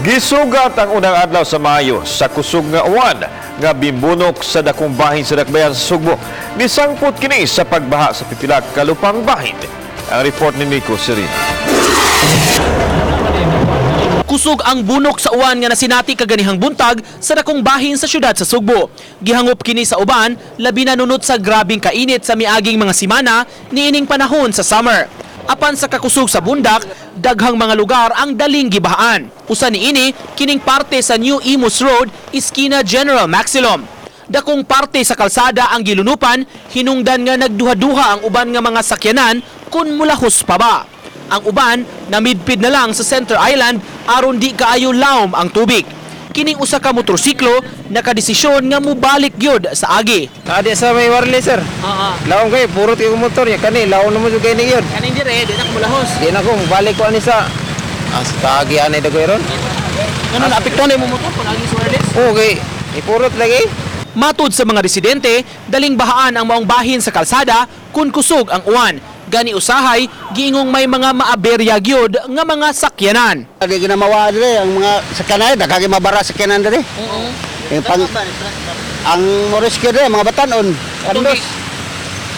Gisugat ang unang adlaw sa Mayo sa kusog nga uwan nga bimbunok sa dakong bahin sa Dakbayan sa Sugbo. Nisangpot kini sa pagbaha sa pipila ka lupang bahin. Ang report ni Nico Serino. Kusog ang bunok sa uwan nga nasinati kaganihang buntag sa dakong bahin sa syudad sa Sugbo. Gihangop kini sa uban, labi na nunot sa grabing kainit sa miaging mga simana niining panahon sa summer. Apan sa kakusog sa bundak, daghang mga lugar ang daling gibahaan. Usa niini kining parte sa New Imus Road, iskina General Maxilom. Dakong parte sa kalsada ang gilunupan, hinungdan nga nagduha-duha ang uban nga mga sakyanan kun mulahos pa ba. Ang uban namidpid na lang sa Center Island aron di kaayo lawom ang tubig. Kining usa ka motorsiklo nakadesisyon nga mobalik gyud sa agi. Adi sa may wireless, sir. Oo. Lawom kayo, purot yung motor niya. Kani, lawom naman yung kay yun. Kaning dire di na mulahos. Di na ko, balik ko ani sa... Ah, sa tagi ani dagoy ron. Ngano naapektuhan mo motor kung agi sa wireless? Okay, ipurot lagi. Matud sa mga residente, daling bahaan ang maong bahin sa kalsada kung kusog ang uwan. Gani usahay, giingong may mga maaberya gyud nga mga sakyanan. Di ginamawa dire ang mga sakyanan, daghang mabara sakyanan dire. Yung pang, ang Morisky dire mga batanon, kandos.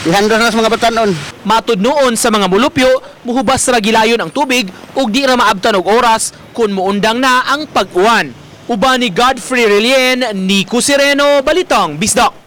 Ihandos na sa mga batanon. Matud noon sa mga mulupyo, muhubas ra gilayon ang tubig ug di ra maabtan og oras kung muundang na ang pag-uwan. Uban ni Godfrey Relien, Nico Sereno, Balitang Bisdak.